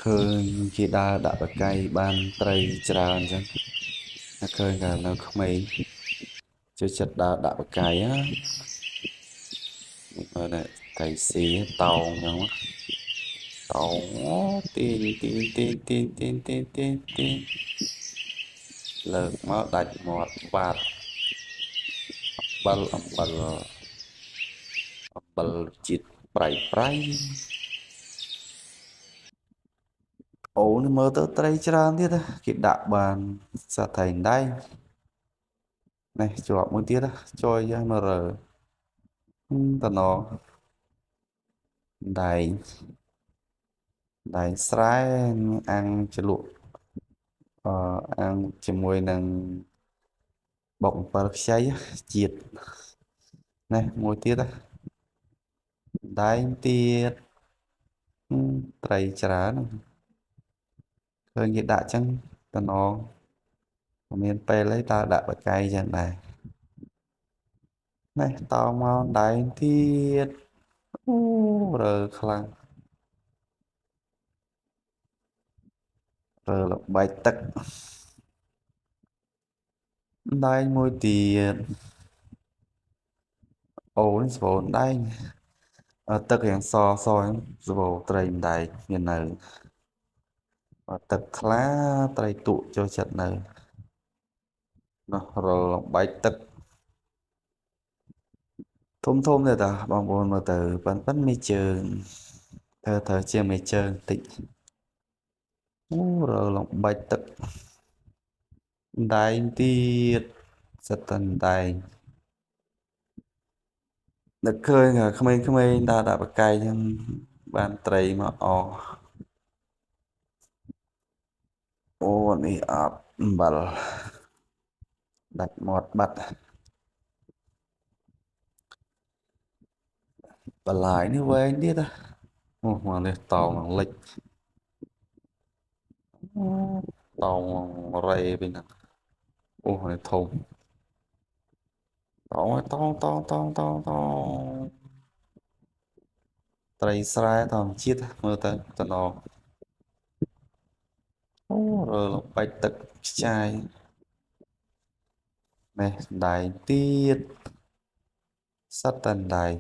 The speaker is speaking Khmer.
ឃើញគេដើរដាក់បកៃបានត្រីច្រើនអញ្ចឹងតែឃើញតែនៅក្មេងចូលចិត្តដើរដាក់បកៃណានេះមើលនេះត្រីស៊ីតោងអញ្ចឹងតោងទាញទាញទាញទាញទាញទាញទាញទាញលើកមកដាច់មាត់បាត់អំបិលអំបិលអំបិលជាតិប្រៃប្រៃអូនេះមើលទៅត្រីច្រើនទៀតគេដាក់បានសត្វថៃដៃនេះជាប់មួយទៀតចយយ៉ាងមករើតំណដែងដែងស្រែអាំងជ្រលក់អាំងជាមួយនឹងបុកអំពិលខ្ចីជាតិនេះមួយទៀតដែងទៀតត្រីច្រើនឃើញគេដាក់ចឹងតំណមានពេលអីតើដាក់បកាយចឹងដែរនេះតមកដែងទៀតអូរើខ្លាំងរើលបែកទឹកដែងមួយទៀតអូនេះសបោដែងទឹកយ៉ាងសសហ្នឹងសបោត្រីដែងមាននៅទឹកថ្លាត្រីទក់ចូលចិត្តនៅនោះរលបែកទឹកធំធំទេតាបងប្អូនមើលទៅប៉ិនប៉ិនមានជើងត្រូវជាមានជើងតិចអូរលបែកទឹកដែងទៀតសិតតែដែងនឹកឃើញក្មេងៗដើរដាក់បកែងហ្នឹងបានត្រីមកអអូនេះអត់អំបិលដាច់មាត់បាត់បន្លាយនេះវែងទៀតអូមកនេះតោងលិចតោងរ៉េវិញហ្នឹងអូនេះធំតោងតោងតោងតោងតោងតោងត្រីស្រែធម្មជាតិមើលទៅតំណអូរើលបាច់ទឹកខ្ចាយនេះដែងទៀតសត្វតែដែង